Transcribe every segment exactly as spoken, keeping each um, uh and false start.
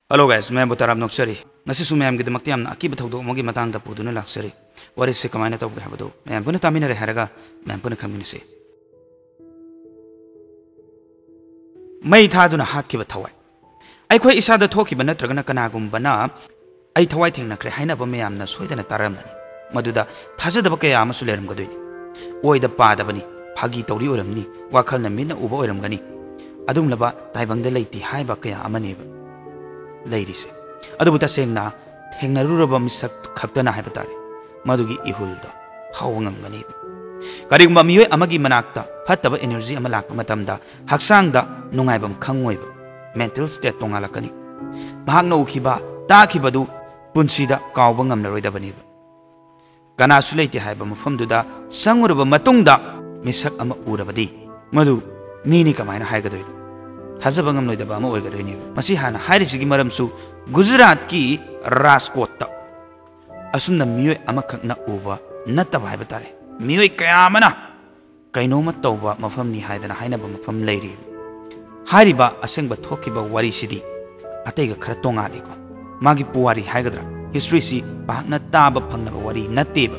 Hello guys, ꯃꯌꯥꯝꯕꯨ ꯇꯔꯥꯝꯅ ꯑꯣꯛꯆꯔꯤ꯫ ꯉꯁꯤꯁꯨ ꯃꯌꯥꯝꯒꯤꯗꯃꯛꯇ ꯌꯥꯝꯅ ꯑꯀꯤꯕ ꯊꯧꯗꯣꯛ ꯑꯃꯒꯤ ꯃꯇꯥꯡꯗ ꯄꯨꯗꯨꯅ ꯂꯥꯛꯆꯔꯤ꯫ ꯋꯥꯔꯤꯁꯤ ꯀꯃꯥꯏꯅ ꯇꯧꯒꯦ ꯍꯥꯏꯕꯗꯨ ꯃꯌꯥꯝ ꯄꯨꯟꯅ ꯇꯥꯃꯤꯟꯅꯔꯦ ꯍꯥꯏꯔꯒ ꯃꯌꯥꯝ ꯄꯨꯟꯅ ꯈꯪꯃꯤꯟꯅꯁꯤ꯫ ꯃꯩ ꯊꯥꯗꯨꯅ ꯍꯥꯠꯈꯤꯕ ꯊꯋꯥꯏ꯫ ꯑꯩꯈꯣꯏ ꯏꯁꯥꯗ ꯊꯣꯛꯈꯤꯕ ꯅꯠꯇ꯭ꯔꯒꯅ ꯀꯅꯥꯒꯨꯝꯕꯅ "ꯑꯩ ꯊꯋꯥꯏ ꯊꯦꯡꯅꯈ꯭ꯔꯦ" ꯍꯥꯏꯅꯕ ꯃꯌꯥꯝꯅ ꯁꯣꯏꯗꯅ ꯇꯥꯔꯝꯂꯅꯤ꯫ ꯃꯗꯨꯗ ꯊꯥꯖꯗꯕ ꯀꯌꯥ ꯑꯃꯁꯨ ꯂꯩꯔꯝꯒꯗꯣꯏꯅꯤ꯫ ꯑꯣꯏꯗ ꯄꯥꯗꯕꯅꯤ, ꯐꯥꯒꯤ ꯇꯧꯔꯤ ꯑꯣꯏꯔꯝꯅꯤ, ꯋꯥꯈꯜꯅ ꯃꯤꯠꯅ ꯎꯕ ꯑꯣꯏꯔꯝꯒꯅꯤ꯫ ꯑꯗꯨꯒꯨꯝꯂꯕ ꯇꯥꯏꯕꯪꯗ ꯂꯩꯇꯦ ꯍꯥꯏꯕ ꯀꯌꯥ ꯑꯃꯅꯦꯕ ꯂꯩꯔꯤꯁꯦ꯫ ꯑꯗꯨꯕꯨ ꯇꯁꯦꯡꯅ ꯊꯦꯡꯅꯔꯨꯔꯕ ꯃꯤꯁꯛ ꯈꯛꯇꯅ ꯍꯥꯏꯕ ꯇꯥꯔꯦ, ꯃꯗꯨꯒꯤ ꯏꯍꯨꯜꯗꯣ ꯐꯥꯎꯕ ꯉꯝꯒꯅꯤ꯫ ꯀꯔꯤꯒꯨꯝꯕ ꯃꯤꯑꯣꯏ ꯑꯃꯒꯤ ꯃꯅꯥꯛꯇ ꯐꯠꯇꯕ energy ꯑꯃ ꯂꯥꯛꯄ ꯃꯇꯝꯗ ꯍꯛꯆꯥꯡꯗ ꯅꯨꯡꯉꯥꯏꯐꯝ ꯈꯪꯉꯣꯏꯕ, mental state ꯇꯣꯉꯥꯜꯂꯛꯀꯅꯤ꯫ ꯃꯍꯥꯛꯅ ꯎꯈꯤꯕ, ꯇꯥꯈꯤꯕꯗꯨ ꯄꯨꯟꯁꯤꯗ ꯀꯥꯎꯕ ꯉꯝꯂꯔꯣꯏꯗꯕꯅꯦꯕ꯫ ꯀꯅꯥꯁꯨ ꯂꯩꯇꯦ ꯍꯥꯏꯕ ꯃꯐꯝꯗꯨꯗ ꯆꯪꯉꯨꯔꯕ ꯃꯇꯨꯡꯗ ꯃꯤꯁꯛ ꯑꯃ ꯎꯔꯕꯗꯤ, ꯃꯗꯨ ꯃꯤꯅꯤ ꯀꯃꯥꯏꯅ ꯍꯥꯏꯒꯗꯣꯏꯅꯣ? ꯊꯥꯖꯕ ꯉꯝꯂꯣꯏꯗꯕ ꯑꯃ ꯑꯣꯏꯒꯗꯣꯏꯅꯦꯕ꯫ ꯃꯁꯤ ꯍꯥꯟꯅ ꯍꯥꯏꯔꯤꯁꯤꯒꯤ ꯃꯔꯝꯁꯨ ꯒꯨꯖꯔꯥꯠꯀꯤ ꯔꯥꯖꯀꯣꯠꯇ ꯑꯁꯨꯝꯅ ꯃꯤꯑꯣꯏ ꯑꯃꯈꯛꯅ ꯎꯕ ꯅꯠꯇꯕ ꯍꯥꯏꯕ ꯇꯥꯔꯦ, ꯃꯤꯑꯣꯏ ꯀꯌꯥ ꯑꯃꯅ ꯀꯩꯅꯣꯝꯃ ꯇꯧꯕ ꯃꯐꯝꯅꯤ ꯍꯥꯏꯗꯅ ꯍꯥꯏꯅꯕ ꯃꯐꯝ ꯂꯩꯔꯤ꯫ ꯍꯥꯏꯔꯤꯕ ꯑꯁꯦꯡꯕ ꯊꯣꯛꯈꯤꯕ ꯋꯥꯔꯤꯁꯤꯗꯤ ꯑꯇꯩꯒ ꯈꯔ ꯇꯣꯉꯥꯜꯂꯤꯀꯣ꯫ ꯃꯥꯒꯤ ꯄꯨꯋꯥꯔꯤ ꯍꯥꯏꯒꯗ꯭ꯔꯥ, historyꯁꯤ ꯄꯥꯛꯅ ꯇꯥꯕ ꯐꯪꯅꯕ ꯋꯥꯔꯤ ꯅꯠꯇꯦꯕ꯫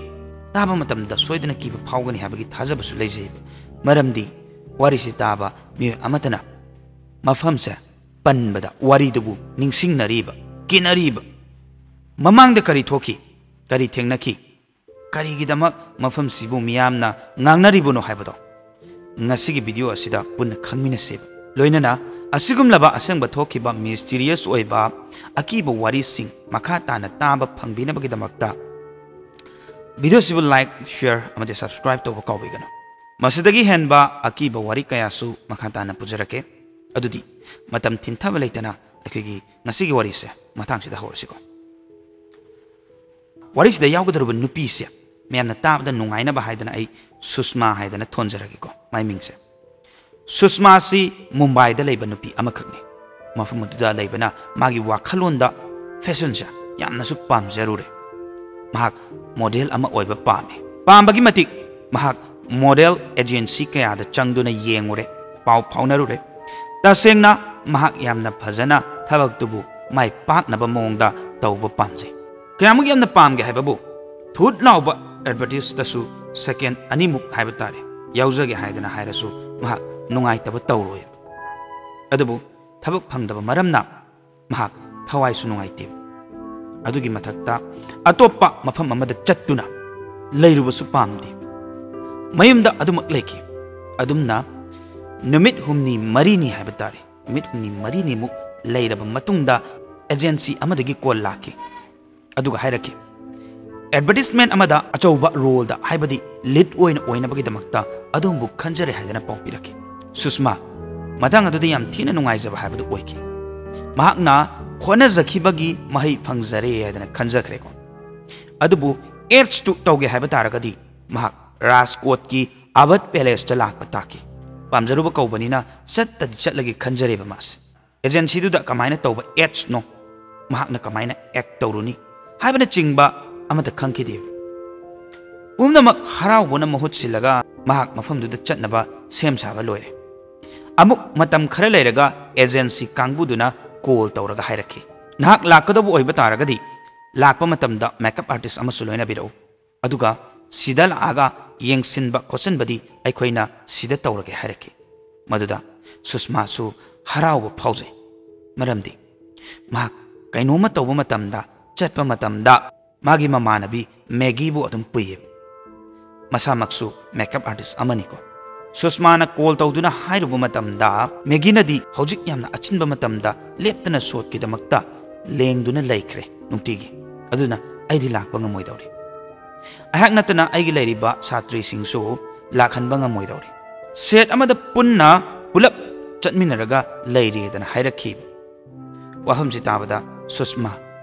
ꯇꯥꯕ ꯃꯇꯝꯗ ꯁꯣꯏꯗꯅ ꯀꯤꯕ ꯐꯥꯎꯒꯅꯤ ꯍꯥꯏꯕꯒꯤ ꯊꯥꯖꯕꯁꯨ ꯂꯩꯖꯩꯕ꯫ ꯃꯔꯝꯗꯤ ꯋꯥꯔꯤꯁꯤ ꯇꯥꯕ ꯃꯤꯑꯣꯏ ꯑꯃꯠꯇꯅ ꯃꯐꯝꯁꯦ ꯄꯟꯕꯗ ꯋꯥꯔꯤꯗꯨꯕꯨ ꯅꯤꯡꯁꯤꯡꯅꯔꯤꯕ, ꯀꯤꯅꯔꯤꯕ꯫ ꯃꯃꯥꯡꯗ ꯀꯔꯤ ꯊꯣꯛꯈꯤ, ꯀꯔꯤ ꯊꯦꯡꯅꯈꯤ, ꯀꯔꯤꯒꯤꯗꯃꯛ ꯃꯐꯝꯁꯤꯕꯨ ꯃꯤꯌꯥꯝꯅ ꯉꯥꯡꯅꯔꯤꯕꯅꯣ ꯍꯥꯏꯕꯗꯣ ꯉꯁꯤꯒꯤ video ꯑꯁꯤꯗ ꯄꯨꯟꯅ ꯈꯪꯃꯤꯟꯅꯁꯦꯕ꯫ ꯂꯣꯏꯅꯅ ꯑꯁꯤꯒꯨꯝꯂꯕ ꯑꯁꯦꯡꯕ ꯊꯣꯛꯈꯤꯕ mysterious ꯑꯣꯏꯕ ꯑꯀꯤꯕ ꯋꯥꯔꯤꯁꯤꯡ ꯃꯈꯥ ꯇꯥꯅ ꯇꯥꯕ ꯐꯪꯕꯤꯅꯕꯒꯤꯗꯃꯛꯇ video ꯁꯤꯕꯨ like, share ꯑꯃꯗꯤ subscribe ꯇꯧꯕ ꯀꯥꯎꯕꯤꯒꯅꯨ꯫ ꯃꯁꯤꯗꯒꯤ ꯍꯦꯟꯕ ꯑꯀꯤꯕ ꯋꯥꯔꯤ ꯀꯌꯥꯁꯨ ꯃꯈꯥ ꯇꯥꯅ ꯄꯨꯖꯔꯛꯀꯦ꯫ ꯑꯗꯨꯗꯤ ꯃꯇꯝ ꯊꯤꯟꯊꯕ ꯂꯩꯇꯅ ꯑꯩꯈꯣꯏꯒꯤ ꯉꯁꯤꯒꯤ ꯋꯥꯔꯤꯁꯦ ꯃꯇꯥꯡꯁꯤꯗ ꯍꯧꯔꯁꯤꯀꯣ꯫ ꯋꯥꯔꯤꯁꯤꯗ ꯌꯥꯎꯒꯗꯧꯔꯤꯕ ꯅꯨꯄꯤꯁꯦ ꯃꯌꯥꯝꯅ ꯇꯥꯕꯗ ꯅꯨꯡꯉꯥꯏꯅꯕ ꯍꯥꯏꯗꯅ ꯑꯩ ꯁꯨꯁꯃꯥ ꯍꯥꯏꯗꯅ ꯊꯣꯟꯖꯔꯒꯦꯀꯣ, ꯃꯥꯏ ꯃꯤꯡꯁꯦ꯫ ꯁꯨꯁꯃꯥꯁꯤ ꯃꯨꯝꯕꯥꯏꯗ ꯂꯩꯕ ꯅꯨꯄꯤ ꯑꯃꯈꯛꯅꯤ꯫ ꯃꯐꯝ ꯑꯗꯨꯗ ꯂꯩꯕꯅ ꯃꯥꯒꯤ ꯋꯥꯈꯜꯂꯣꯟꯗ fashionꯁꯦ ꯌꯥꯝꯅꯁꯨ ꯄꯥꯝꯖꯔꯨꯔꯦ꯫ ꯃꯍꯥꯛ model ꯑꯃ ꯑꯣꯏꯕ ꯄꯥꯝꯃꯤ꯫ ꯄꯥꯝꯕꯒꯤ ꯃꯇꯤꯛ ꯃꯍꯥꯛ model agency ꯀꯌꯥꯗ ꯆꯪꯗꯨꯅ ꯌꯦꯡꯉꯨꯔꯦ, ꯄꯥꯎ ꯐꯥꯎꯅꯔꯨꯔꯦ꯫ ꯇꯁꯦꯡꯅ ꯃꯍꯥꯛ ꯌꯥꯝꯅ ꯐꯖꯅ ꯊꯕꯛꯇꯨꯕꯨ ꯃꯥꯏ ꯄꯥꯛꯅꯕ ꯃꯑꯣꯡꯗ ꯇꯧꯕ ꯄꯥꯝꯖꯩ꯫ ꯀꯌꯥꯃꯨꯛ ꯌꯥꯝꯅ ꯄꯥꯝꯒꯦ ꯍꯥꯏꯕꯕꯨ, ꯊꯨꯠ ꯂꯥꯎꯕ ꯑꯦꯗꯚꯔꯇꯤꯁꯇꯁꯨ ꯁꯦꯀꯦꯟ ꯑꯅꯤꯃꯨꯛ ꯍꯥꯏꯕ ꯇꯥꯔꯦ, ꯌꯥꯎꯖꯒꯦ ꯍꯥꯏꯗꯅ ꯍꯥꯏꯔꯁꯨ ꯃꯍꯥꯛ ꯅꯨꯡꯉꯥꯏꯇꯕ ꯇꯧꯔꯣꯏ꯫ ꯑꯗꯨꯕꯨ ꯊꯕꯛ ꯐꯪꯗꯕ ꯃꯔꯝꯅ ꯃꯍꯥꯛ ꯊꯋꯥꯏꯁꯨ ꯅꯨꯡꯉꯥꯏꯇꯦ꯫ ꯑꯗꯨꯒꯤ ꯃꯊꯛꯇ ꯑꯇꯣꯞꯄ ꯃꯐꯝ ꯑꯃꯗ ꯆꯠꯇꯨꯅ ꯂꯩꯔꯨꯕꯁꯨ ꯄꯥꯝꯗꯦ꯫ ꯃꯌꯨꯝꯗ ꯑꯗꯨꯃꯛ ꯂꯩꯈꯤ꯫ ꯑꯗꯨꯝꯅ ꯅꯨꯃꯤꯠ ꯍꯨꯝꯅꯤ ꯃꯔꯤꯅꯤ ꯍꯥꯏꯕ ꯇꯥꯔꯦ, ꯅꯨꯃꯤꯠ ꯍꯨꯝꯅꯤ ꯃꯔꯤꯅꯤꯃꯨꯛ ꯂꯩꯔꯕ ꯃꯇꯨꯡꯗ ꯑꯦꯖꯦꯟꯁꯤ ꯑꯃꯗꯒꯤ ꯀꯣꯜ ꯂꯥꯛꯈꯤ꯫ ꯑꯗꯨꯒ ꯍꯥꯏꯔꯛꯈꯤ, ꯑꯦꯗꯚꯔꯇꯤꯁꯃꯦꯟ ꯑꯃꯗ ꯑꯆꯧꯕ ꯔꯣꯜꯗ, ꯍꯥꯏꯕꯗꯤ ꯂꯤꯗ ꯑꯣꯏꯅ ꯑꯣꯏꯅꯕꯒꯤꯗꯃꯛꯇ ꯑꯗꯣꯝꯕꯨ ꯈꯟꯖꯔꯦ ꯍꯥꯏꯗꯅ ꯄꯥꯎ ꯄꯤꯔꯛꯈꯤ꯫ ꯁꯨꯁꯃꯥ ꯃꯇꯥꯡ ꯑꯗꯨꯗ ꯌꯥꯝ ꯊꯤꯅ ꯅꯨꯡꯉꯥꯏꯖꯕ ꯍꯥꯏꯕꯗꯨ ꯑꯣꯏꯈꯤ꯫ ꯃꯍꯥꯛꯅ ꯍꯣꯠꯅꯖꯈꯤꯕꯒꯤ ꯃꯍꯩ ꯐꯪꯖꯔꯦ ꯍꯥꯏꯗꯅ ꯈꯟꯖꯈ꯭ꯔꯦꯀꯣ꯫ ꯑꯗꯨꯕꯨ ꯑꯦꯗꯁꯇꯨ ꯇꯧꯒꯦ ꯍꯥꯏꯕ ꯇꯥꯔꯒꯗꯤ ꯃꯍꯥꯛ ꯔꯥꯖꯀꯣꯠꯀꯤ ꯑꯕꯗ ꯄꯦꯂꯦꯁꯇ ꯂꯥꯛꯄ ꯇꯥꯈꯤ꯫ ꯄꯥꯝꯖꯔꯨꯕ ꯀꯧꯕꯅꯤꯅ ꯆꯠꯇꯗꯤ ꯆꯠꯂꯒꯦ ꯈꯟꯖꯔꯦꯕ ꯃꯥꯁꯦ꯫ ꯑꯦꯖꯦꯟꯁꯤꯗꯨꯗ ꯀꯃꯥꯏꯅ ꯇꯧꯕ ꯑꯦꯗꯁꯅꯣ, ꯃꯍꯥꯛꯅ ꯀꯃꯥꯏꯅ ꯑꯦꯛ ꯇꯧꯔꯨꯅꯤ ꯍꯥꯏꯕꯅꯆꯤꯡꯕ ꯑꯃꯠꯇ ꯈꯪꯈꯤꯗꯦꯕ꯫ ꯄꯨꯝꯅꯃꯛ ꯍꯔꯥꯎꯕꯅ ꯃꯍꯨꯠ ꯁꯤꯜꯂꯒ ꯃꯍꯥꯛ ꯃꯐꯝꯗꯨꯗ ꯆꯠꯅꯕ ꯁꯦꯝ ꯁꯥꯕ ꯂꯣꯏꯔꯦ꯫ ꯑꯃꯨꯛ ꯃꯇꯝ ꯈꯔ ꯂꯩꯔꯒ ꯑꯦꯖꯦꯟꯁꯤ ꯀꯥꯡꯕꯨꯗꯨꯅ ꯀꯣꯜ ꯇꯧꯔꯒ ꯍꯥꯏꯔꯛꯈꯤ, "ꯅꯍꯥꯛ ꯂꯥꯛꯀꯗꯧꯕ ꯑꯣꯏꯕ ꯇꯥꯔꯒꯗꯤ ꯂꯥꯛꯄ ꯃꯇꯝꯗ ꯃꯦꯀꯞ ꯑꯥꯔꯇꯤꯁ ꯑꯃꯁꯨ ꯂꯣꯏꯅꯕꯤꯔꯛꯎ꯫ ꯑꯗꯨꯒ ꯁꯤꯗ ꯂꯥꯛꯑꯒ ꯌꯦꯡꯁꯤꯟꯕ ꯈꯣꯠꯆꯤꯟꯕꯗꯤ ꯑꯩꯈꯣꯏꯅ ꯁꯤꯗ ꯇꯧꯔꯒꯦ" ꯍꯥꯏꯔꯛꯈꯤ꯫ ꯃꯗꯨꯗ ꯁꯨꯁꯃꯥꯁꯨ ꯍꯔꯥꯎꯕ ꯐꯥꯎꯖꯩ꯫ ꯃꯔꯝꯗꯤ ꯃꯍꯥꯛ ꯀꯩꯅꯣꯝꯃ ꯇꯧꯕ ꯃꯇꯝꯗ, ꯆꯠꯄ ꯃꯇꯝꯗ ꯃꯥꯒꯤ ꯃꯃꯥꯟꯅꯕꯤ ꯃꯦꯒꯤꯕꯨ ꯑꯗꯨꯝ ꯄꯨꯏꯌꯦꯕ꯫ ꯃꯁꯥꯃꯛꯁꯨ ꯃꯦꯀꯞ ꯑꯥꯔꯇꯤꯁ ꯑꯃꯅꯤꯀꯣ꯫ ꯁꯨꯁꯃꯥꯅ ꯀꯣꯜ ꯇꯧꯗꯨꯅ ꯍꯥꯏꯔꯨꯕ ꯃꯇꯝꯗ, ꯃꯦꯒꯤꯅꯗꯤ ꯍꯧꯖꯤꯛ ꯌꯥꯝꯅ ꯑꯆꯤꯟꯕ ꯃꯇꯝꯗ ꯂꯦꯞꯇꯅ ꯁꯣꯠꯀꯤꯗꯃꯛꯇ ꯂꯦꯡꯗꯨꯅ ꯂꯩꯈ꯭ꯔꯦ ꯅꯨꯡꯇꯤꯒꯤ꯫ ꯑꯗꯨꯅ ꯑꯩꯗꯤ ꯂꯥꯛꯄ ꯉꯝꯃꯣꯏꯗꯧꯔꯤ꯫ ꯑꯩꯍꯥꯛ ꯅꯠꯇꯅ ꯑꯩꯒꯤ ꯂꯩꯔꯤꯕ ꯁꯥꯇ꯭ꯔꯤꯁꯤꯡꯁꯨ ꯂꯥꯛꯍꯟꯕ ꯉꯝꯃꯣꯏꯗꯧꯔꯤ꯫ ꯁꯦꯠ ꯑꯃꯗ ꯄꯨꯟꯅ ꯄꯨꯂꯞ ꯆꯠꯃꯤꯟꯅꯔꯒ ꯂꯩꯔꯦꯗꯅ ꯍꯥꯏꯔꯛꯈꯤꯕ꯫ ꯋꯥꯐꯝꯁꯤ ꯇꯥꯕꯗ ꯁꯨꯁꯃꯥ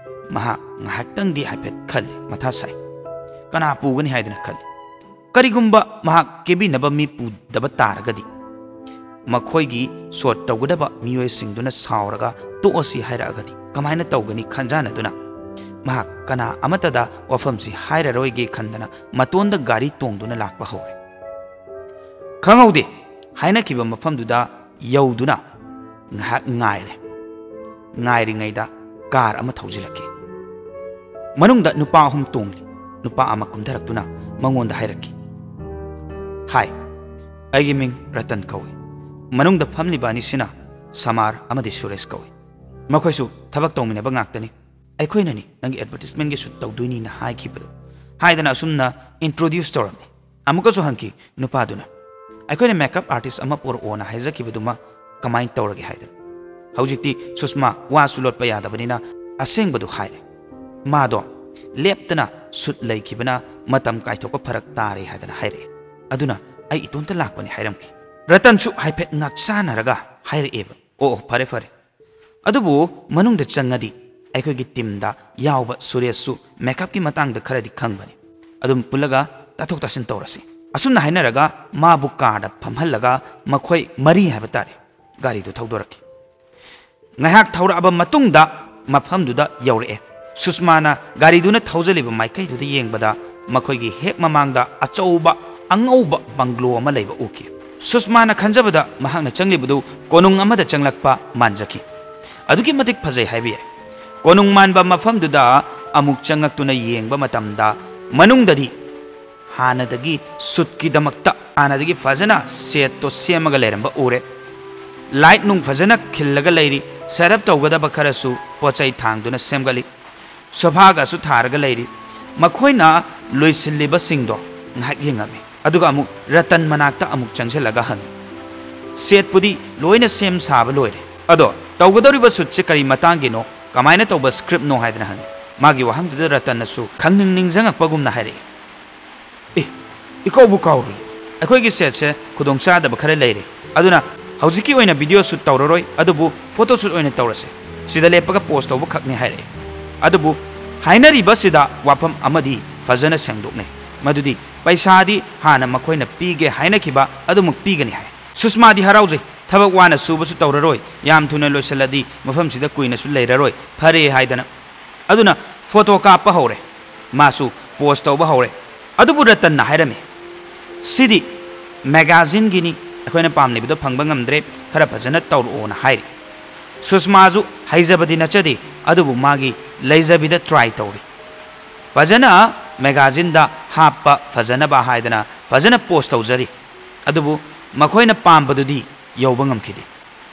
ꯃꯍꯥꯛ ꯉꯥꯏꯍꯥꯛꯇꯪꯗꯤ ꯍꯥꯏꯐꯦꯠ ꯈꯜꯂꯤ, ꯃꯊꯥ ꯁꯥꯏ꯫ ꯀꯅꯥ ꯄꯨꯒꯅꯤ ꯍꯥꯏꯗꯅ ꯈꯜꯂꯤ꯫ ꯀꯔꯤꯒꯨꯝꯕ ꯃꯍꯥꯛ ꯀꯦꯕꯤꯅꯕ ꯃꯤ ꯄꯨꯗꯕ ꯇꯥꯔꯒꯗꯤ ꯃꯈꯣꯏꯒꯤ ꯁꯣꯠ ꯇꯧꯒꯗꯕ ꯃꯤꯑꯣꯏꯁꯤꯡꯗꯨꯅ ꯁꯥꯎꯔꯒ ꯇꯣꯛꯑꯁꯤ ꯍꯥꯏꯔꯛꯑꯒꯗꯤ ꯀꯃꯥꯏꯅ ꯇꯧꯒꯅꯤ ꯈꯟꯖꯥꯟꯅꯗꯨꯅ ꯃꯍꯥꯛ ꯀꯅꯥ ꯑꯃꯠꯇꯗ ꯋꯥꯐꯝꯁꯤ ꯍꯥꯏꯔꯔꯣꯏꯒꯦ ꯈꯟꯗꯅ ꯃꯇꯣꯟꯗ ꯒꯥꯔꯤ ꯇꯣꯡꯗꯨꯅ ꯂꯥꯛꯄ ꯍꯧꯔꯦ꯫ ꯈꯪꯍꯧꯗꯦ, ꯍꯥꯏꯅꯈꯤꯕ ꯃꯐꯝꯗꯨꯗ ꯌꯧꯗꯨꯅ ꯉꯥꯏꯍꯥꯛ ꯉꯥꯏꯔꯦ꯫ ꯉꯥꯏꯔꯤꯉꯩꯗ ꯀꯥꯔ ꯑꯃ ꯊꯧꯖꯤꯜꯂꯛꯈꯤ꯫ ꯃꯅꯨꯡꯗ ꯅꯨꯄꯥ ꯑꯍꯨꯝ ꯇꯣꯡꯂꯤ꯫ ꯅꯨꯄꯥ ꯑꯃ ꯀꯨꯝꯊꯔꯛꯇꯨꯅ ꯃꯉꯣꯟꯗ ꯍꯥꯏꯔꯛꯈꯤ, "ꯍꯥꯏ, ꯑꯩꯒꯤ ꯃꯤꯡ ꯔꯇꯟ ꯀꯧꯏ꯫ ꯃꯅꯨꯡꯗ ꯐꯝꯂꯤꯕ ꯑꯅꯤꯁꯤꯅ ꯁꯃꯥꯔ ꯑꯃꯗꯤ ꯁꯨꯔꯦꯁ ꯀꯧꯏ꯫ ꯃꯈꯣꯏꯁꯨ ꯊꯕꯛ ꯇꯧꯃꯤꯟꯅꯕ ꯉꯥꯛꯇꯅꯤ꯫ ꯑꯩꯈꯣꯏꯅꯅꯤ ꯅꯪꯒꯤ ꯑꯦꯗꯚꯔꯇꯤꯁꯃꯦꯟꯒꯤ ꯁꯨꯠ ꯇꯧꯗꯣꯏꯅꯤꯅ ꯍꯥꯏꯈꯤꯕꯗꯨ" ꯍꯥꯏꯗꯅ ꯑꯁꯨꯝꯅ ꯏꯟꯇ꯭ꯔꯣꯗ꯭ꯌꯨꯁ ꯇꯧꯔꯝꯃꯤ꯫ ꯑꯃꯨꯛꯀꯁꯨ ꯍꯪꯈꯤ ꯅꯨꯄꯥꯗꯨꯅ, "ꯑꯩꯈꯣꯏꯅ ꯃꯦꯀꯞ ꯑꯥꯔꯇꯤꯁ ꯑꯃ ꯄꯨꯔꯛꯑꯣꯅ ꯍꯥꯏꯖꯈꯤꯕꯗꯨꯃ ꯀꯃꯥꯏꯅ ꯇꯧꯔꯒꯦ?" ꯍꯥꯏꯗꯅ꯫ ꯍꯧꯖꯤꯛꯇꯤ ꯁꯨꯁꯃꯥ ꯋꯥꯁꯨ ꯂꯣꯠꯄ ꯌꯥꯗꯕꯅꯤꯅ ꯑꯁꯦꯡꯕꯗꯨ ꯍꯥꯏꯔꯦ꯫ ꯃꯥꯗꯣ ꯂꯦꯞꯇꯅ ꯁꯨꯠ ꯂꯩꯈꯤꯕꯅ ꯃꯇꯝ ꯀꯥꯏꯊꯣꯛꯄ ꯐꯔꯛ ꯇꯥꯔꯦ ꯍꯥꯏꯗꯅ ꯍꯥꯏꯔꯛꯑꯦ꯫ ꯑꯗꯨꯅ "ꯑꯩ ꯏꯇꯣꯝꯇ ꯂꯥꯛꯄꯅꯤ" ꯍꯥꯏꯔꯝꯈꯤ꯫ ꯔꯇꯟꯁꯨ ꯍꯥꯏꯐꯦꯠ ꯉꯥꯛꯆꯥꯟꯅꯔꯒ ꯍꯥꯏꯔꯛꯑꯦꯕ, "ꯑꯣ, ꯑꯣ, ꯐꯔꯦ, ꯐꯔꯦ꯫ ꯑꯗꯨꯕꯨ ꯃꯅꯨꯡꯗ ꯆꯪꯉꯗꯤ ꯑꯩꯈꯣꯏꯒꯤ ꯇꯤꯝꯗ ꯌꯥꯎꯕ ꯁꯨꯔꯦꯁꯁꯨ ꯃꯦꯀꯞꯀꯤ ꯃꯇꯥꯡꯗ ꯈꯔꯗꯤ ꯈꯪꯕꯅꯤ꯫ ꯑꯗꯨꯝ ꯄꯨꯜꯂꯒ ꯇꯥꯊꯣꯛ ꯇꯥꯁꯤꯟ ꯇꯧꯔꯁꯤ"꯫ ꯑꯁꯨꯝꯅ ꯍꯥꯏꯅꯔꯒ ꯃꯥꯕꯨ ꯀꯥꯔꯗ ꯐꯝꯍꯜꯂꯒ ꯃꯈꯣꯏ ꯃꯔꯤ ꯍꯥꯏꯕ ꯇꯥꯔꯦ, ꯒꯥꯔꯤꯗꯨ ꯊꯧꯗꯣꯔꯛꯈꯤ꯫ ꯉꯥꯏꯍꯥꯛ ꯊꯧꯔꯛꯑꯕ ꯃꯇꯨꯡꯗ ꯃꯐꯝꯗꯨꯗ ꯌꯧꯔꯛꯑꯦ꯫ ꯁꯨꯁꯃꯥꯅ ꯒꯥꯔꯤꯗꯨꯅ ꯊꯧꯖꯜꯂꯤꯕ ꯃꯥꯏꯀꯩꯗꯨꯗ ꯌꯦꯡꯕꯗ ꯃꯈꯣꯏꯒꯤ ꯍꯦꯛ ꯃꯃꯥꯡꯗ ꯑꯆꯧꯕ ꯑꯉꯧꯕ ꯕꯪꯒ꯭ꯂꯣ ꯑꯃ ꯂꯩꯕ ꯎꯈꯤ꯫ ꯁꯨꯁꯃꯥꯅ ꯈꯟꯖꯕꯗ ꯃꯍꯥꯛꯅ ꯆꯪꯂꯤꯕꯗꯨ ꯀꯣꯅꯨꯡ ꯑꯃꯗ ꯆꯪꯂꯛꯄ ꯃꯥꯟꯖꯈꯤ꯫ ꯑꯗꯨꯛꯀꯤ ꯃꯇꯤꯛ ꯐꯖꯩ ꯍꯥꯏꯕ ꯌꯥꯏ꯫ ꯀꯣꯅꯨꯡ ꯃꯥꯟꯕ ꯃꯐꯝꯗꯨꯗ ꯑꯃꯨꯛ ꯆꯪꯉꯛꯇꯨꯅ ꯌꯦꯡꯕ ꯃꯇꯝꯗ ꯃꯅꯨꯡꯗꯗꯤ ꯍꯥꯟꯅꯗꯒꯤ ꯁꯨꯠꯀꯤꯗꯃꯛꯇ ꯍꯥꯟꯅꯗꯒꯤ ꯐꯖꯅ ꯁꯦꯠꯇꯣ ꯁꯦꯝꯃꯒ ꯂꯩꯔꯝꯕ ꯎꯔꯦ꯫ ꯂꯥꯏꯠ ꯅꯨꯡ ꯐꯖꯅ ꯈꯤꯜꯂꯒ ꯂꯩꯔꯤ꯫ ꯁꯦꯠ ꯑꯞ ꯇꯧꯒꯗꯕ ꯈꯔꯁꯨ ꯄꯣꯠ ꯆꯩ ꯊꯥꯡꯗꯨꯅ ꯁꯦꯝꯒꯠꯂꯤ꯫ ꯁꯣꯐꯥꯒꯁꯨ ꯊꯥꯔꯒ ꯂꯩꯔꯤ꯫ ꯃꯈꯣꯏꯅ ꯂꯣꯏꯁꯤꯜꯂꯤꯕꯁꯤꯡꯗꯣ ꯉꯥꯏꯍꯥꯛ ꯌꯦꯡꯉꯝꯃꯤ꯫ ꯑꯗꯨꯒ ꯑꯃꯨꯛ ꯔꯇꯟ ꯃꯅꯥꯛꯇ ꯑꯃꯨꯛ ꯆꯪꯁꯤꯜꯂꯒ ꯍꯪꯉꯤ, "ꯁꯦꯠꯄꯨꯗꯤ ꯂꯣꯏꯅ ꯁꯦꯝ ꯁꯥꯕ ꯂꯣꯏꯔꯦ꯫ ꯑꯗꯣ ꯇꯧꯒꯗꯧꯔꯤꯕ ꯁꯨꯠꯁꯦ ꯀꯔꯤ ꯃꯇꯥꯡꯒꯤꯅꯣ? ꯀꯃꯥꯏꯅ ꯇꯧꯕ ꯁ꯭ꯀ꯭ꯔꯤꯞꯅꯣ?" ꯍꯥꯏꯗꯅ ꯍꯪꯉꯤ꯫ ꯃꯥꯒꯤ ꯋꯥꯍꯪꯗꯨꯗ ꯔꯇꯟꯅꯁꯨ ꯈꯪꯅꯤꯡ ꯅꯤꯡꯁꯤꯡꯉꯛꯄꯒꯨꯝꯅ ꯍꯥꯏꯔꯛꯏ, "ꯑꯦ, ꯏꯀꯧꯕꯨ ꯀꯥꯎꯔꯨꯏ꯫ ꯑꯩꯈꯣꯏꯒꯤ ꯁꯦꯠꯁꯦ ꯈꯨꯗꯣꯡꯆꯥꯗꯕ ꯈꯔ ꯂꯩꯔꯦ꯫ ꯑꯗꯨꯅ ꯍꯧꯖꯤꯛꯀꯤ ꯑꯣꯏꯅ ꯚꯤꯗꯤꯑꯣ ꯁꯨꯠ ꯇꯧꯔꯔꯣꯏ, ꯑꯗꯨꯕꯨ ꯐꯣꯇꯣ ꯁꯨꯠ ꯑꯣꯏꯅ ꯇꯧꯔꯁꯦ꯫ ꯁꯤꯗ ꯂꯦꯞꯄꯒ ꯄꯣꯁ ꯇꯧꯕ ꯈꯛꯅꯤ" ꯍꯥꯏꯔꯛꯑꯦ꯫ ꯑꯗꯨꯕꯨ ꯍꯥꯏꯅꯔꯤꯕꯁꯤꯗ ꯋꯥꯐꯝ ꯑꯃꯗꯤ ꯐꯖꯅ ꯁꯦꯡꯗꯣꯛꯅꯩ, ꯃꯗꯨꯗꯤ ꯄꯩꯁꯥꯗꯤ ꯍꯥꯟꯅ ꯃꯈꯣꯏꯅ ꯄꯤꯒꯦ ꯍꯥꯏꯅꯈꯤꯕ ꯑꯗꯨꯃꯛ ꯄꯤꯒꯅꯤ ꯍꯥꯏ꯫ ꯁꯨꯁꯃꯥꯗꯤ ꯍꯔꯥꯎꯖꯩ꯫ "ꯊꯕꯛ ꯋꯥꯅ ꯁꯨꯕꯁꯨ ꯇꯧꯔꯔꯣꯏ, ꯌꯥꯝ ꯊꯨꯅ ꯂꯣꯏꯁꯤꯜꯂꯗꯤ ꯃꯐꯝꯁꯤꯗ ꯀꯨꯏꯅꯁꯨ ꯂꯩꯔꯔꯣꯏ, ꯐꯔꯦ" ꯍꯥꯏꯗꯅ꯫ ꯑꯗꯨꯅ ꯐꯣꯇꯣ ꯀꯥꯞꯄ ꯍꯧꯔꯦ, ꯃꯥꯁꯨ ꯄꯣꯁ ꯇꯧꯕ ꯍꯧꯔꯦ꯫ ꯑꯗꯨꯕꯨ ꯔꯇꯟꯅ ꯍꯥꯏꯔꯝꯃꯤ, "ꯁꯤꯗꯤ ꯃꯦꯒꯥꯖꯤꯟꯒꯤꯅꯤ, ꯑꯩꯈꯣꯏꯅ ꯄꯥꯝꯂꯤꯕꯗꯣ ꯐꯪꯕ ꯉꯝꯗ꯭ꯔꯦ, ꯈꯔ ꯐꯖꯅ ꯇꯧꯔꯛꯑꯣꯅ" ꯍꯥꯏꯔꯤ꯫ ꯁꯨꯁꯃꯥꯁꯨ ꯍꯩꯖꯕꯗꯤ ꯅꯠꯆꯗꯦ, ꯑꯗꯨꯕꯨ ꯃꯥꯒꯤ ꯂꯩꯖꯕꯤꯗ try ꯇꯧꯔꯤ꯫ ꯐꯖꯅ magazineꯗ ꯍꯥꯞꯄ ꯐꯖꯅꯕ ꯍꯥꯏꯗꯅ ꯐꯖꯅ post ꯇꯧꯖꯔꯤ꯫ ꯑꯗꯨꯕꯨ ꯃꯈꯣꯏꯅ ꯄꯥꯝꯕꯗꯨꯗꯤ ꯌꯧꯕ ꯉꯝꯈꯤꯗꯦ꯫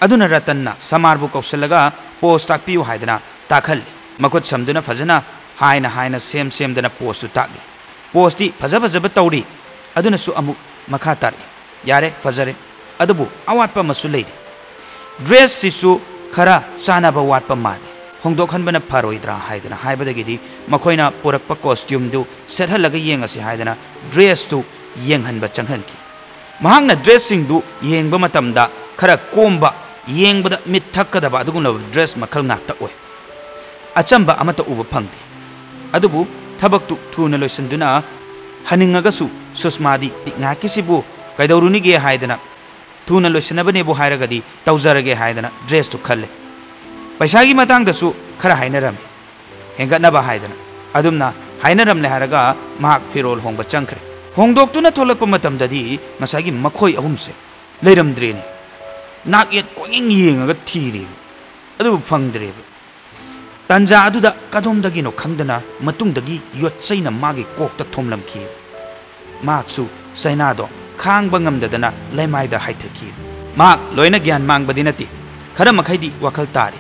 ꯑꯗꯨꯅ ꯔꯇꯟꯅ ꯁꯃꯥꯔꯕꯨ ꯀꯧꯁꯤꯜꯂꯒ post ꯇꯥꯛꯄꯤꯌꯨ ꯍꯥꯏꯗꯅ ꯇꯥꯛꯍꯜꯂꯤ꯫ ꯃꯈꯨꯠ ꯁꯝꯗꯨꯅ ꯐꯖꯅ ꯍꯥꯏꯅ ꯍꯥꯏꯅ ꯁꯦꯝ ꯁꯦꯝꯗꯅ post ꯇꯨ ꯇꯥꯛꯂꯤ꯫ Post ꯇꯤ ꯐꯖ ꯐꯖꯕ ꯇꯧꯔꯤ꯫ ꯑꯗꯨꯅꯁꯨ ꯑꯃꯨꯛ ꯃꯈꯥ ꯇꯥꯔꯛꯏ, "ꯌꯥꯔꯦ, ꯐꯖꯔꯦ, ꯑꯗꯨꯕꯨ ꯑꯋꯥꯠꯄ ꯑꯃꯁꯨ ꯂꯩꯔꯤ꯫ Dress ꯁꯤꯁꯨ ꯈꯔ ꯆꯥꯅꯕ ꯋꯥꯠꯄ ꯃꯥꯜꯂꯤ꯫ ꯍꯣꯡꯗꯣꯛꯍꯟꯕꯅ ꯐꯔꯣꯏꯗ꯭ꯔꯥ?" ꯍꯥꯏꯗꯅ ꯍꯥꯏꯕꯗꯒꯤꯗꯤ ꯃꯈꯣꯏꯅ ꯄꯨꯔꯛꯄ costume ꯗꯨ ꯁꯦꯠꯍꯜꯂꯒ ꯌꯦꯡꯉꯁꯤ ꯍꯥꯏꯗꯅ dress ꯇꯨ ꯌꯦꯡꯍꯟꯕ ꯆꯪꯍꯟꯈꯤ꯫ ꯃꯍꯥꯛꯅ dress ꯁꯤꯡꯗꯨ ꯌꯦꯡꯕ ꯃꯇꯝꯗ ꯈꯔ ꯀꯣꯝꯕ, ꯌꯦꯡꯕꯗ ꯃꯤꯠ ꯊꯛꯀꯗꯕ ꯑꯗꯨꯒꯨꯝꯂꯕ dress ꯃꯈꯜ ꯉꯥꯛꯇ ꯑꯣꯏ꯫ ꯑꯆꯝꯕ ꯑꯃꯠꯇ ꯎꯕ ꯐꯪꯗꯦ꯫ ꯑꯗꯨꯕꯨ ꯊꯕꯛꯇꯨ ꯊꯨꯅ ꯂꯣꯏꯁꯤꯟꯗꯨꯅ ꯍꯟꯅꯤꯡꯉꯒꯁꯨ ꯁꯨꯁꯃꯥꯗꯤ ꯉꯥꯏꯍꯥꯛꯀꯤꯁꯤꯕꯨ ꯀꯩꯗꯧꯔꯨꯅꯤꯒꯦ ꯍꯥꯏꯗꯅ, ꯊꯨꯅ ꯂꯣꯏꯁꯤꯟꯅꯕꯅꯦꯕꯨ ꯍꯥꯏꯔꯒꯗꯤ ꯇꯧꯖꯔꯒꯦ ꯍꯥꯏꯗꯅ dress ꯇꯨ ꯈꯜꯂꯦ꯫ ꯄꯩꯁꯥꯒꯤ ꯃꯇꯥꯡꯗꯁꯨ ꯈꯔ ꯍꯥꯏꯅꯔꯝꯃꯤ, ꯍꯦꯟꯒꯠꯅꯕ ꯍꯥꯏꯗꯅ꯫ ꯑꯗꯨꯝꯅ ꯍꯥꯏꯅꯔꯝꯂꯦ ꯍꯥꯏꯔꯒ ꯃꯍꯥꯛ ꯐꯤꯔꯣꯜ ꯍꯣꯡꯕ ꯆꯪꯈ꯭ꯔꯦ꯫ ꯍꯣꯡꯗꯣꯛꯇꯨꯅ ꯊꯣꯛꯂꯛꯄ ꯃꯇꯝꯗꯗꯤ ꯉꯁꯥꯏꯒꯤ ꯃꯈꯣꯏ ꯑꯍꯨꯝꯁꯦ ꯂꯩꯔꯝꯗ꯭ꯔꯦꯅꯦ꯫ ꯅꯥꯛ ꯌꯦꯠ ꯀꯣꯏꯌꯦꯡ ꯌꯦꯡꯉꯒ ꯊꯤꯔꯦꯕ, ꯑꯗꯨꯕꯨ ꯐꯪꯗ꯭ꯔꯦꯕ꯫ ꯇꯥꯟꯖꯥ ꯑꯗꯨꯗ ꯀꯗꯣꯝꯗꯒꯤꯅꯣ ꯈꯪꯗꯅ ꯃꯇꯨꯡꯗꯒꯤ ꯌꯣꯠꯆꯩꯅ ꯃꯥꯒꯤ ꯀꯣꯛꯇ ꯊꯣꯝꯂꯝꯈꯤ꯫ ꯃꯍꯥꯛꯁꯨ ꯆꯩꯅꯥꯗꯣ ꯈꯥꯡꯕ ꯉꯝꯗꯗꯅ ꯂꯩꯃꯥꯏꯗ ꯍꯥꯏꯊꯈꯤ꯫ ꯃꯍꯥꯛ ꯂꯣꯏꯅ ꯒ꯭ꯌꯥꯟ ꯃꯥꯡꯕꯗꯤ ꯅꯠꯇꯦ, ꯈꯔ ꯃꯈꯩꯗꯤ ꯋꯥꯈꯜ ꯇꯥꯔꯤ꯫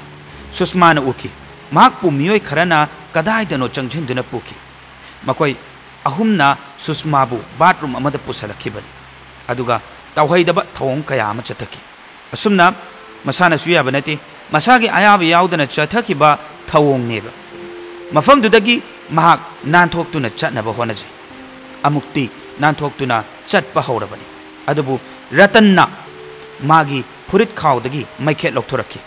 ꯁꯨꯁꯃꯥꯅ ꯎꯈꯤ, ꯃꯍꯥꯛꯄꯨ ꯃꯤꯑꯣꯏ ꯈꯔꯅ ꯀꯗꯥꯏꯗꯅꯣ ꯆꯪꯁꯤꯟꯗꯨꯅ ꯄꯨꯈꯤ꯫ ꯃꯈꯣꯏ ꯑꯍꯨꯝꯅ ꯁꯨꯁꯃꯥꯕꯨ bathroom ꯑꯃꯗ ꯄꯨꯁꯜꯂꯛꯈꯤꯕꯅꯤ꯫ ꯑꯗꯨꯒ ꯇꯧꯍꯩꯗꯕ ꯊꯧꯑꯣꯡ ꯀꯌꯥ ꯑꯃ ꯆꯠꯊꯈꯤ꯫ ꯑꯁꯨꯝꯅ ꯃꯁꯥꯅꯁꯨ ꯌꯥꯕ ꯅꯠꯇꯦ, ꯃꯁꯥꯒꯤ ꯑꯌꯥꯕ ꯌꯥꯎꯗꯅ ꯆꯠꯊꯈꯤꯕ ꯊꯧꯑꯣꯡꯅꯦꯕ꯫ ꯃꯐꯝꯗꯨꯗꯒꯤ ꯃꯍꯥꯛ ꯅꯥꯟꯊꯣꯛꯇꯨꯅ ꯆꯠꯅꯕ ꯍꯣꯠꯅꯖꯩ꯫ ꯑꯃꯨꯛꯇꯤ ꯅꯥꯟꯊꯣꯛꯇꯨꯅ ꯆꯠꯄ ꯍꯧꯔꯕꯅꯤ꯫ ꯑꯗꯨꯕꯨ ꯔꯇꯟꯅ ꯃꯥꯒꯤ ꯐꯨꯔꯤꯠ ꯈꯥꯎꯗꯒꯤ ꯃꯩꯈꯦꯠ ꯂꯧꯊꯣꯔꯛꯈꯤ꯫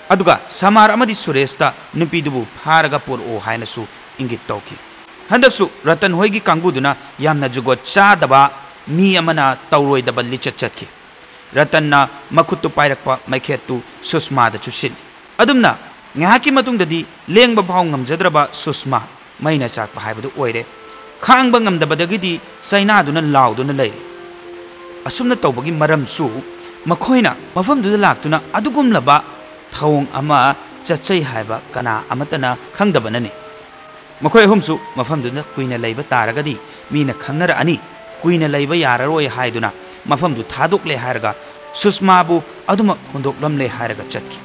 ꯑꯗꯨꯒ ꯁꯃꯥꯔ ꯑꯃꯗꯤ ꯁꯨꯔꯦꯁꯇ ꯅꯨꯄꯤꯗꯨꯕꯨ ꯐꯥꯔꯒ ꯄꯨꯔꯛꯑꯣ ꯍꯥꯏꯅꯁꯨ ꯏꯪꯒꯤꯠ ꯇꯧꯈꯤ꯫ ꯍꯟꯗꯛꯁꯨ ꯔꯇꯟ ꯍꯣꯏꯒꯤ ꯀꯥꯡꯕꯨꯗꯨꯅ ꯌꯥꯝꯅ ꯖꯨꯒꯣꯠ ꯆꯥꯗꯕ, ꯃꯤ ꯑꯃꯅ ꯇꯧꯔꯣꯏꯗꯕ ꯂꯤꯆꯠ ꯆꯠꯈꯤ꯫ ꯔꯇꯟꯅ ꯃꯈꯨꯠꯇꯨ ꯄꯥꯏꯔꯛꯄ ꯃꯩꯈꯦꯠꯇꯨ ꯁꯨꯁꯃꯥꯗ ꯆꯨꯁꯤꯜꯂꯤ꯫ ꯑꯗꯨꯝꯅ ꯉꯥꯏꯍꯥꯛꯀꯤ ꯃꯇꯨꯡꯗꯗꯤ ꯂꯦꯡꯕ ꯐꯥꯎ ꯉꯝꯖꯗ꯭ꯔꯕ ꯁꯨꯁꯃꯥ ꯃꯩꯅ ꯆꯥꯛꯄ ꯍꯥꯏꯕꯗꯨ ꯑꯣꯏꯔꯦ꯫ ꯈꯥꯡꯕ ꯉꯝꯗꯕꯗꯒꯤꯗꯤ ꯆꯩꯅꯥꯗꯨꯅ ꯂꯥꯎꯗꯨꯅ ꯂꯩꯔꯦ꯫ ꯑꯁꯨꯝꯅ ꯇꯧꯕꯒꯤ ꯃꯔꯝꯁꯨ ꯃꯈꯣꯏꯅ ꯃꯐꯝꯗꯨꯗ ꯂꯥꯛꯇꯨꯅ ꯑꯗꯨꯒꯨꯝꯂꯕ ꯊꯧꯑꯣꯡ ꯑꯃ ꯆꯠꯆꯩ ꯍꯥꯏꯕ ꯀꯅꯥ ꯑꯃꯠꯇꯅ ꯈꯪꯗꯕꯅꯅꯤ꯫ ꯃꯈꯣꯏ ꯑꯍꯨꯝꯁꯨ ꯃꯐꯝꯗꯨꯗ ꯀꯨꯏꯅ ꯂꯩꯕ ꯇꯥꯔꯒꯗꯤ ꯃꯤꯅ ꯈꯪꯅꯔꯛꯑꯅꯤ, ꯀꯨꯏꯅ ꯂꯩꯕ ꯌꯥꯔꯔꯣꯏ ꯍꯥꯏꯗꯨꯅ ꯃꯐꯝꯗꯨ ꯊꯥꯗꯣꯛꯂꯦ ꯍꯥꯏꯔꯒ ꯁꯨꯁꯃꯥꯕꯨ ꯑꯗꯨꯃꯛ ꯍꯨꯟꯗꯣꯛꯂꯝꯂꯦ ꯍꯥꯏꯔꯒ ꯆꯠꯈꯤ꯫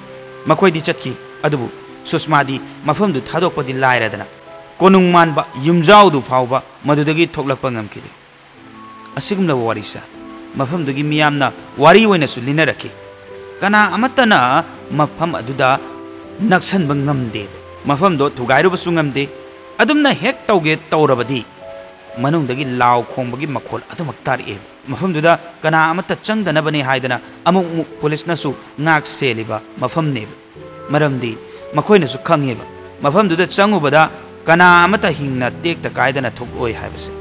ꯃꯈꯣꯏꯗꯤ ꯆꯠꯈꯤ, ꯑꯗꯨꯕꯨ ꯁꯨꯁꯃꯥꯗꯤ ꯃꯐꯝꯗꯨ ꯊꯥꯗꯣꯛꯄꯗꯤ ꯂꯥꯏꯔꯗꯅ ꯀꯣꯅꯨꯡ ꯃꯥꯟꯕ ꯌꯨꯝꯖꯥꯎꯗꯨ ꯐꯥꯎꯕ ꯃꯗꯨꯗꯒꯤ ꯊꯣꯛꯂꯛꯄ ꯉꯝꯈꯤꯗꯦ꯫ ꯑꯁꯤꯒꯨꯝꯂꯕ ꯋꯥꯔꯤꯁꯦ ꯃꯐꯝꯗꯨꯒꯤ ꯃꯤꯌꯥꯝꯅ ꯋꯥꯔꯤ ꯑꯣꯏꯅꯁꯨ ꯂꯤꯅꯔꯛꯈꯤ꯫ ꯀꯅꯥ ꯑꯃꯠꯇꯅ ꯃꯐꯝ ꯑꯗꯨꯗ ꯅꯛꯁꯟꯕ ꯉꯝꯗꯦ꯫ ꯃꯐꯝꯗꯣ ꯊꯨꯒꯥꯏꯔꯨꯕꯁꯨ ꯉꯝꯗꯦ꯫ ꯑꯗꯨꯝꯅ ꯍꯦꯛ ꯇꯧꯒꯦ ꯇꯧꯔꯕꯗꯤ ꯃꯅꯨꯡꯗꯒꯤ ꯂꯥꯎ ꯈꯣꯡꯕꯒꯤ ꯃꯈꯣꯜ ꯑꯗꯨꯃꯛ ꯇꯥꯔꯛꯑꯦ꯫ ꯃꯐꯝꯗꯨꯗ ꯀꯅꯥ ꯑꯃꯠꯇ ꯆꯪꯗꯅꯕꯅꯤ ꯍꯥꯏꯗꯅ ꯑꯃꯨꯛ ꯑꯃꯨꯛ ꯄꯨꯂꯤꯁꯅꯁꯨ ꯉꯥꯛ ꯁꯦꯜꯂꯤꯕ ꯃꯐꯝꯅꯦꯕ꯫ ꯃꯔꯝꯗꯤ ꯃꯈꯣꯏꯅꯁꯨ ꯈꯪꯉꯦꯕ, ꯃꯐꯝꯗꯨꯗ ꯆꯪꯉꯨꯕꯗ ꯀꯅꯥ ꯑꯃꯠꯇ ꯍꯤꯡꯅ ꯇꯦꯛꯇ ꯀꯥꯏꯗꯅ ꯊꯣꯛꯂꯛꯑꯣꯏ ꯍꯥꯏꯕꯁꯦ꯫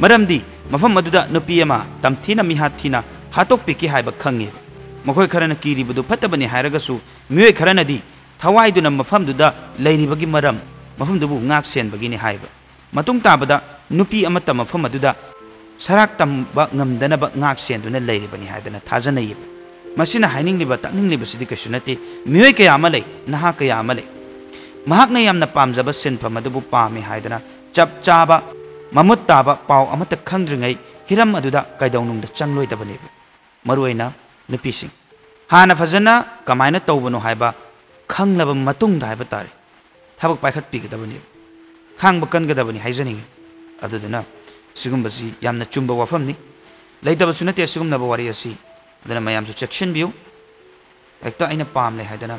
ꯃꯔꯝꯗꯤ ꯃꯐꯝ ꯑꯗꯨꯗ ꯅꯨꯄꯤ ꯑꯃ ꯇꯝꯊꯤꯅ ꯃꯤꯍꯥꯠ ꯊꯤꯅ ꯍꯥꯠꯇꯣꯛꯄꯤꯈꯤ ꯍꯥꯏꯕ ꯈꯪꯉꯦꯕ꯫ ꯃꯈꯣꯏ ꯈꯔꯅ ꯀꯤꯔꯤꯕꯗꯨ ꯐꯠꯇꯕꯅꯤ ꯍꯥꯏꯔꯒꯁꯨ ꯃꯤꯑꯣꯏ ꯈꯔꯅꯗꯤ ꯊꯋꯥꯏꯗꯨꯅ ꯃꯐꯝꯗꯨꯗ ꯂꯩꯔꯤꯕꯒꯤ ꯃꯔꯝ ꯃꯐꯝꯗꯨꯕꯨ ꯉꯥꯛ ꯁꯦꯟꯕꯒꯤꯅꯤ ꯍꯥꯏꯕ꯫ ꯃꯇꯨꯡ ꯇꯥꯕꯗ ꯅꯨꯄꯤ ꯑꯃꯠꯇ ꯃꯐꯝ ꯑꯗꯨꯗ ꯁꯔꯥꯛ ꯇꯝꯕ ꯉꯝꯗꯅꯕ ꯉꯥꯛ ꯁꯦꯟꯗꯨꯅ ꯂꯩꯔꯤꯕꯅꯤ ꯍꯥꯏꯗꯅ ꯊꯥꯖꯅꯩꯌꯦꯕ꯫ ꯃꯁꯤꯅ ꯍꯥꯏꯅꯤꯡꯂꯤꯕ, ꯇꯥꯛꯅꯤꯡꯂꯤꯕꯁꯤꯗꯤ ꯀꯩꯁꯨ ꯅꯠꯇꯦ꯫ ꯃꯤꯑꯣꯏ ꯀꯌꯥ ꯑꯃ ꯂꯩ, ꯅꯍꯥ ꯀꯌꯥ ꯑꯃ ꯂꯩ, ꯃꯍꯥꯛꯅ ꯌꯥꯝꯅ ꯄꯥꯝꯖꯕ ꯁꯤꯟꯐꯝ ꯑꯗꯨꯕꯨ ꯄꯥꯝꯃꯤ ꯍꯥꯏꯗꯅ ꯆꯞ ꯆꯥꯕ, ꯃꯃꯨꯠ ꯇꯥꯕ ꯄꯥꯎ ꯑꯃꯠꯇ ꯈꯪꯗ꯭ꯔꯤꯉꯩ ꯍꯤꯔꯝ ꯑꯗꯨꯗ ꯀꯩꯗꯧꯅꯨꯡꯗ ꯆꯪꯂꯣꯏꯗꯕꯅꯦꯕ꯫ ꯃꯔꯨꯑꯣꯏꯅ ꯅꯨꯄꯤꯁꯤꯡ꯫ ꯍꯥꯟꯅ ꯐꯖꯅ ꯀꯃꯥꯏꯅ ꯇꯧꯕꯅꯣ ꯍꯥꯏꯕ ꯈꯪꯂꯕ ꯃꯇꯨꯡꯗ ꯍꯥꯏꯕ ꯇꯥꯔꯦ, ꯊꯕꯛ ꯄꯥꯏꯈꯠꯄꯤꯒꯗꯕꯅꯦꯕ꯫ ꯈꯥꯡꯕ ꯀꯟꯒꯗꯕꯅꯤ ꯍꯥꯏꯖꯅꯤꯡꯉꯤ꯫ ꯑꯗꯨꯗꯨꯅ ꯁꯤꯒꯨꯝꯕꯁꯤ ꯌꯥꯝꯅ ꯆꯨꯝꯕ ꯋꯥꯐꯝꯅꯤ꯫ ꯂꯩꯇꯕꯁꯨ ꯅꯠꯇꯦ ꯑꯁꯤꯒꯨꯝꯂꯕ ꯋꯥꯔꯤ ꯑꯁꯤ꯫ ꯑꯗꯨꯅ ꯃꯌꯥꯝꯁꯨ ꯆꯦꯛꯁꯤꯟꯕꯤꯌꯨ꯫ ꯍꯦꯛꯇ ꯑꯩꯅ ꯄꯥꯝꯂꯦ ꯍꯥꯏꯗꯅ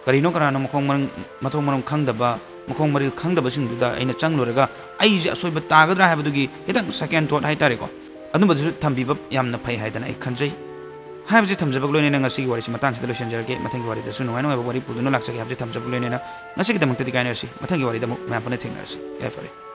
ꯀꯔꯤꯅꯣ ꯀꯅꯥꯅꯣ ꯃꯈꯣꯡ ꯃꯔꯝ, ꯃꯊꯣꯡ ꯃꯔꯝ ꯈꯪꯗꯕ, ꯃꯈꯣꯡ ꯃꯔꯤꯜ ꯈꯪꯗꯕꯁꯤꯡꯗꯨꯗ ꯑꯩꯅ ꯆꯪꯂꯨꯔꯒ ꯑꯩꯁꯦ ꯑꯁꯣꯏꯕ ꯇꯥꯒꯗ꯭ꯔꯥ ꯍꯥꯏꯕꯗꯨꯒꯤ ꯈꯤꯇꯪ second thought ꯍꯥꯏꯇꯥꯔꯦꯀꯣ, ꯑꯗꯨꯝꯕꯗꯨꯁꯨ ꯊꯝꯕꯤꯕ ꯌꯥꯝꯅ ꯐꯩ ꯍꯥꯏꯗꯅ ꯑꯩ ꯈꯟꯖꯩ꯫ ꯍꯥꯏꯕꯁꯤ ꯊꯝꯖꯕꯒ ꯂꯣꯏꯅꯅ ꯉꯁꯤꯒꯤ ꯋꯥꯔꯤꯁꯤ ꯃꯇꯥꯡꯁꯤꯗ ꯂꯣꯏꯁꯤꯟꯖꯔꯒꯦ꯫ ꯃꯊꯪꯒꯤ ꯋꯥꯔꯤꯗꯁꯨ ꯅꯨꯡꯉꯥꯏ ꯅꯨꯡꯉꯥꯏꯕ ꯋꯥꯔꯤ ꯄꯨꯗꯨꯅ ꯂꯥꯛꯆꯒꯦ ꯍꯥꯏꯕꯁꯤ ꯊꯝꯖꯕꯒ ꯂꯣꯏꯅꯅ ꯉꯁꯤꯒꯤꯗꯃꯛꯇꯗꯤ ꯀꯥꯏꯅꯔꯁꯤ꯫ ꯃꯊꯪꯒꯤ ꯋꯥꯔꯤꯗ ꯑꯃꯨꯛ ꯃꯌꯥꯝ ꯄꯨꯟꯅ ꯊꯦꯡꯅꯔꯁꯤ꯫ ꯌꯥꯏꯐꯔꯦ꯫